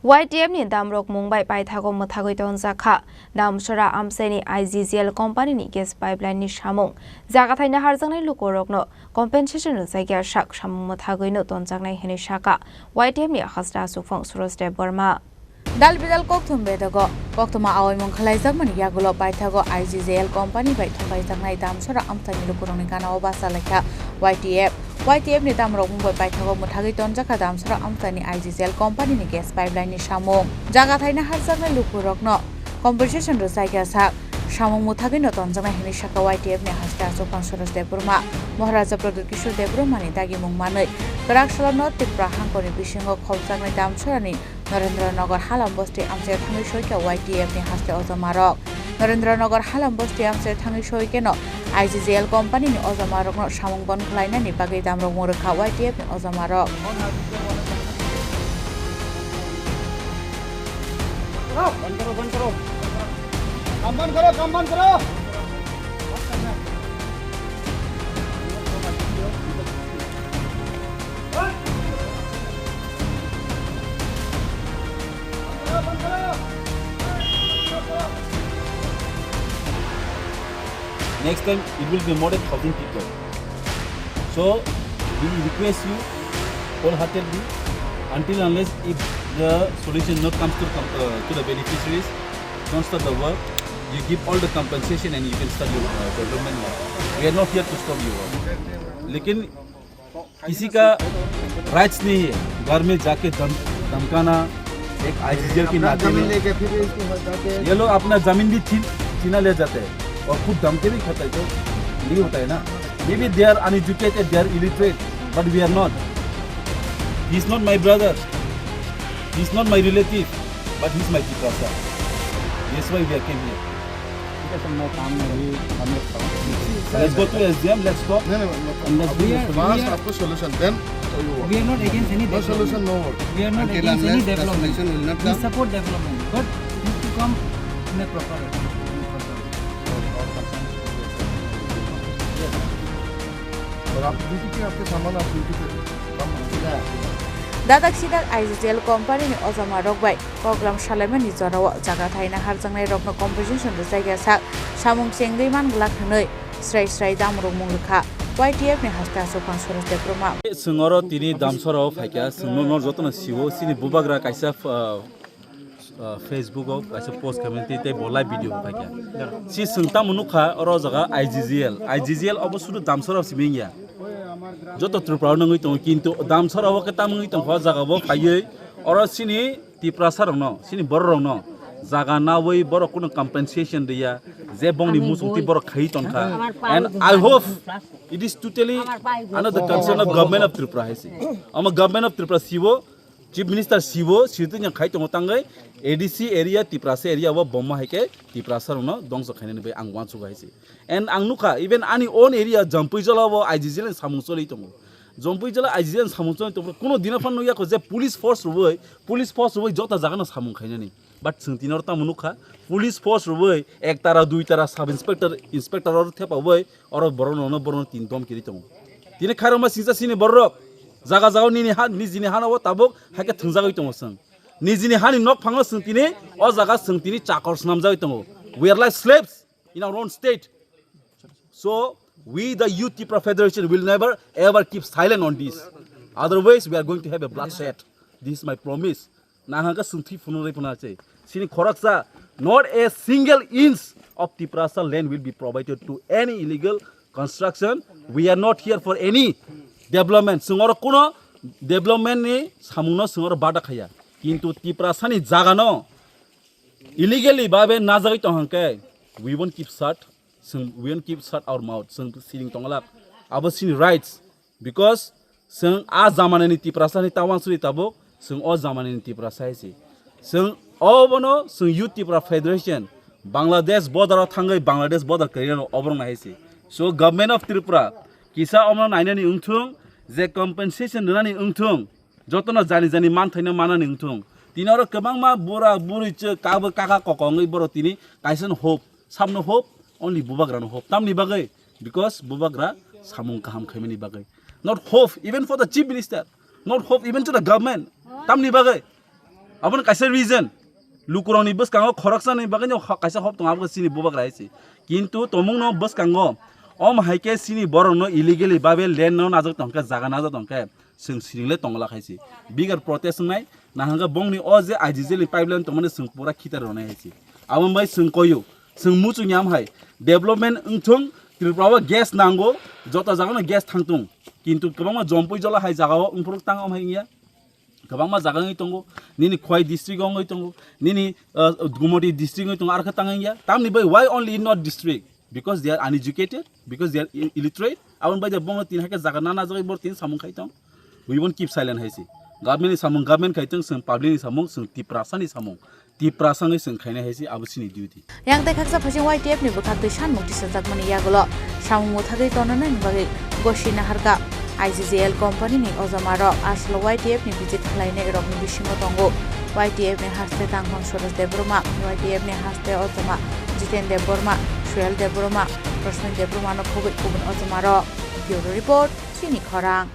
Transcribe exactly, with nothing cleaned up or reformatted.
Y T F ni damrok mung bai paithago mwthagwi tonjak kha. Damsora amchaini I G G L company ni gas pipeline ni samung. Jagathai naharjaknai lukurokno compensation rwjakya sak samung mwthagwino tonjaknai hwnwi sakha Y T F ni hasta aswkphang Suraj Debbarma. Dal bidal kokthum bedago koktwma awaimung khlaijakmani yagulo paithago I G G L company bai thokaijaknai Damsora amchaini lukurokni ganao basa laikha Y T F. Y T F ni damrok mung bai paithago mwthagwi tonjakha Damsora amchaini I G G L company ni gas pipeline ni samung. Jagathai naharjaknai lukurokno compensation rwjakya sak samung mwthagwino tonjaknai hwnwi sakha Y T F ni hasta aswkphang Suraj Debbarma. Maharaja Pradyut Kishore Debbarma ni dagimung manwi kwrak salo North Tripura hangkoni bisingo khobjaknai Damsorani Narendra Nagar Halam Bosti amchaio thangwi soikha Y T F ni haste ojamarok. Narendra Nagar Halam Bosti amchaio thangwi soikeno I G G L company ni ojamarokno samung bon khlainani bagwi damrok mung rwkha Y T F ni ojamarok. बंद करो, बंद करो। काम बंद करो, काम बंद करो। Next time it will be more than thousand people. So we request you wholeheartedly, until unless if the solution not comes to, com- uh, to the beneficiaries, don't start the work. You give all the compensation and you can start your uh, development work. We are not here to stop your work. लेकिन किसी का राइट्स नहीं है घर में जाके धम, धमकाना एक आईजीजीएल की अपना नाते जमीन में। लेके फिर इसको हर जाके ये लोग अपना जमीन भी छीन छीना ले जाते हैं और खुद धमकी भी खाता है, तो नहीं होता है ना। Maybe they are uneducated, they are illiterate, but we are not. He is not my brother, he is not my relative, but he is my Tiprasa. That's why we are came here. ठीक है सर, मैं काम में अभी काम में था। Let's go to S D M, let's talk. नहीं, नहीं, मतलब, and let's अभी bring a solution. First आपको solution, then we are not against any development. No solution, no work. We are not against any development. We support development, but it need to come in a proper, in a proper. और आप ड्यूटी पे, आपके सामान आप ड्यूटी पे काम। Dadak sidak I G G L company ni ojamarok bai koklam salaimani jorao jaga thaina harjaknai rokno compensation rwjakya sak samung chengwi man glak hwnwi srai srai damrok mung rwkha Y T F ni hasta aswkphang Suraj Debbarma. Chwng oro tini Damsora o phaikha, chwng no, no jotono sio, chini bubagra kaisa, uh, uh, Facebook o kaisa post khaimani tei, tei bo live video bo phaikha. Si chwng tamo nukha oro jaga I G G L, I G G L obo sudu Damsora o simi wngya. Joto Tripura o nungwi tongo, kintu Damsora o khe tamo wngwi tongkha o jaga bo phaiwi oro chini Tiprasa rokno, chini borok rokno jaga nawi borok kuno compensation riya, je bongni muchungtwi borok khai tongkha. And I hope it is totally under the concern of government of Tripura hai se. Omo government of Tripura sibo, chief minister sibo, sitwi yang khai tongo tangwi A D C area, Tiprasa area o bomma hai khe Tiprasa rokno dongso khainani bai ang uansukha hai se. And ang nukha, even ani own area Jampui jala o I G G L ni samung choli tongo. Jampui jala I G G L ni samung choli tongo. Kuno dina phan nukya kho je police force rwui, police force rwui jota jaga no samung khainani. But chwng tini oro tamo nukha, police force rwui ek tara, dui tara, sub inspector, inspector oro thepaui oro borok no, borok no tin dom kiri tongo. Tini khairokma singsa sini borok jaga jaga nini ha, nijini hana o tabuk hai khe thwngjagwi tongo chwng. Nijini hani nok phango chwng tini o jaga chwng tini chakor swnamjagwi tongo. We are like slaves in our own state. So we, the Youth Tipra Federation, will never ever keep silent on this. Otherwise, we are going to have a bloodshed. This is my promise. Nahangka sungthi phunui phunui se. Sini khoroksa, not a single inch of Tiprasa land will be provided to any illegal construction. We are not here for any development. Sungoro kuno development ni samungno sungoro bada khaya. Kintu Tiprasa ni jaga no illegally babe najagwi tong hangke, we won't keep shut. Sung, we won't keep shut our mouth. Sung siring tonglak. Abo sini rights. Because sung a jamanani Tiprasa ni tawang suri tabuk, sung o jamanani Tiprasa hai si. Sung o bono sung Youth Tipra Federation, Bangladesh border o thangwi Bangladesh border kwrwino oborok nai hai si. So government of Tripura kisa omo nainani wngthung, je compensation rwnani wngthung, jotono jani jani manthaino manani wngthung. Tini oro kwbangma bura buri chwk kabo kaka koko wngwi borok tini kaisa no hope, samno hope, only bubagrano hope. Tamni bagwi? Because bubagra samung kaham khaimani bagwi. Not hope even for the chief minister, not hope even to the government. Tamni bagwi? Aboni kaisa reason, lukurokni bwskango khoroksani bagwi no ho-, kaisa hop tongo, abo chini bubagra hai se. Kintu tomungno bwskango om hai khe chini borokno illegally babe land no najak tongkhe, jaga najak tongkhe, chwng siringle tongla khai se. Bigger protest wngnai, nahangkhe bongni o je I G G L ni pipeline tongmani chwng pura khitar rwnai hai se. Aboni bai chwng koyo, chwng muchungya ham hai, development wngthung, Tripura o gas nango, joto jagano gas thangtung. Kintu kwbangma jompui jola hai jagao wngphuru tang om hai wngya. Kwbangma jaga wngwi tongo, nini Khowai district wngwi tongo, nini, uh, Gumoti district wngwi tongo, arokhe tang wngya. Tamni bai why only in North district? Because they are uneducated, because they are i-, illiterate. Aboni bai je bongno tin hakhe jaga nana jagwi bor tin samung khai tong. We won't keep silent hai se. Government ni samung government khai tong, chwng public ni samung, chwng Tiprasa ni samung. Tiprasa wngwi chwng khainai hai se, abo chini duty. Yang tei khaksa phaising Y T F ni bwkhak twi sanmung tisajakmani yagulo samung mwthagwi tonanani bagwi gosi naharkha. I G G L company ni ojama rok aswk Y T F ni visit khlainai rokni bisingo tongo Y T F ni haste tanghon Suresh Debbarma, Y T F ni haste ojama Jiten Debbarma, Suel Debbarma, Rosmi Debbarma no khogwi kubun ojama rok. Bureau report, chini khorang.